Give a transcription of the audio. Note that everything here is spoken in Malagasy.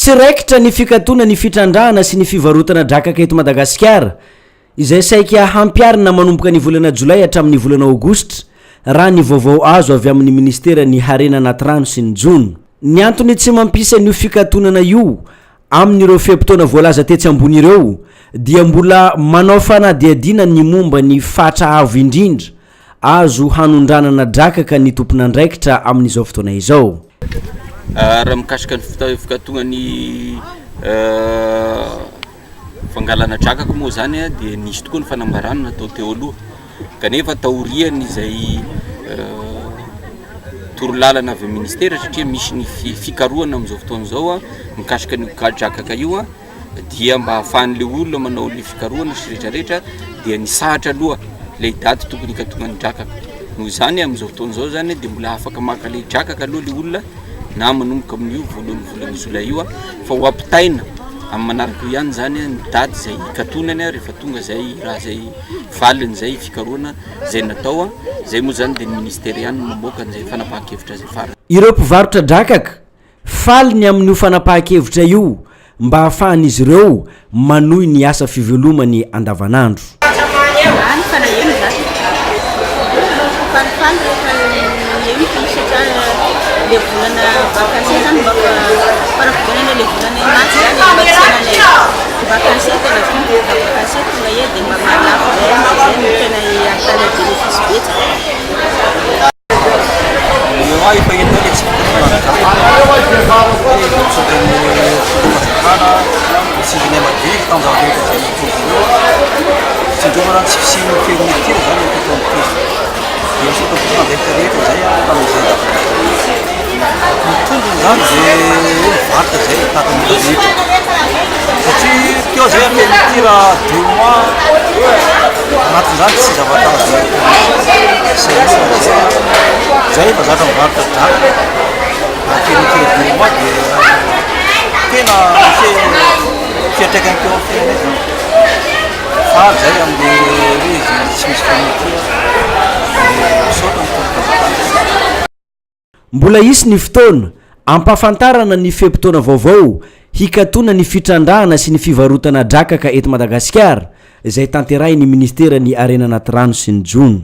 Tsy raikitra ny fikatonan'ny fitrandrahana sy ny fivarotana drakaka eto Madagasikara, izay saika hampiharina manomboka ny volana jolay hatramin'ny volana aogositra, raha ny vaovao azo avy amin'ny minisiteran'ny Harena anaty rano sy ny jono. Ny antony tsy mampisy an'io fikatonana io amin'ireo fe-potoana voalaza tetsy ambony ireo dia mbola manao fanadihadiana ny momba ny fatra avo indrindra azo hanondranana drakaka ny tompon'andraikitra amin'izao fotoana izao. Raha mikasika ny fikatonan'ny fangalana drakaka moa izany dia nisy tokoa ny fanambarana natao teo aloha kanefa taorian'izay torolalana avy amin'ny ministera satria misy ny fikarohana amin'izao fotoana izao mikasika an'io drakaka io dia mba ahafahan'le olona manao le fikarohana sy rehetra rehetra dia nisahatra aloha le daty tokony hikatonan'ny drakaka. Noho izany amin'izao fotoana izao zany dia mbola afaka maka le drakaka aloha le olona na manomboka amin'io voalohan'ny volana jolay io fa ho ampitaina amin'ny manaraka io ihany zany ny daty izay hikatonany rehefa tonga zay raha zay valiny zay fikarohana izay natao. Izay moa zany dia ny ministera ihany no mamoaka an'izay fanapahan-kevitra izay farany. Ireo mpivarotra drakaka Faly ny amin'io fanapahan-kevitra io mba hahafahan'izy ireo manohy ny asa fivelomany andavanandro. Any fa naheno za. Falifaly rehefa naheno fa satria le volana vacances zany mba farafidianana le volana maty zany mba tsy ananay vacances tena tonga rehefa vacances tonga eo dia mba mahalafo zay zay no tena ahitana bénéfice betsaka. Eo efa hita hoe tsy fitondrona hoe misaotra ny fitondram-panjakana sy ny madinika tamin'ny zava-drehetra izay nataon'izy ireo. Tsindromana ny tsy fisian'ny fermeture izany teto amin'ny toerana. Dia misaotra ny tompon'andraikitra rehetra izay tamin'izay zavatra izay. Ny tombony izany dia hoe mivarotra izay tahaka ny olona rehetra. Satria teo izay fermeture deux mois, anatin'izany tsy zavatra azo sahirana izay. Izay efa zatra mivarotra drakaka, raha fermeture deux mois dia tena misy fiantraikany teo amin'ny fiainanay izany. Faly izay amin'ilay hoe izy tsy misy fermeture dia misaotra ny tompon'andraikitra. Mbola hisy ny fotoana ampahafantarana ny fe-potoana vaovao hikatona ny fitrandrahana sy ny fivarotana drakaka eto Madagasikara, izay tanterahin'ny minisiteran'ny Harena anaty rano sy ny jono.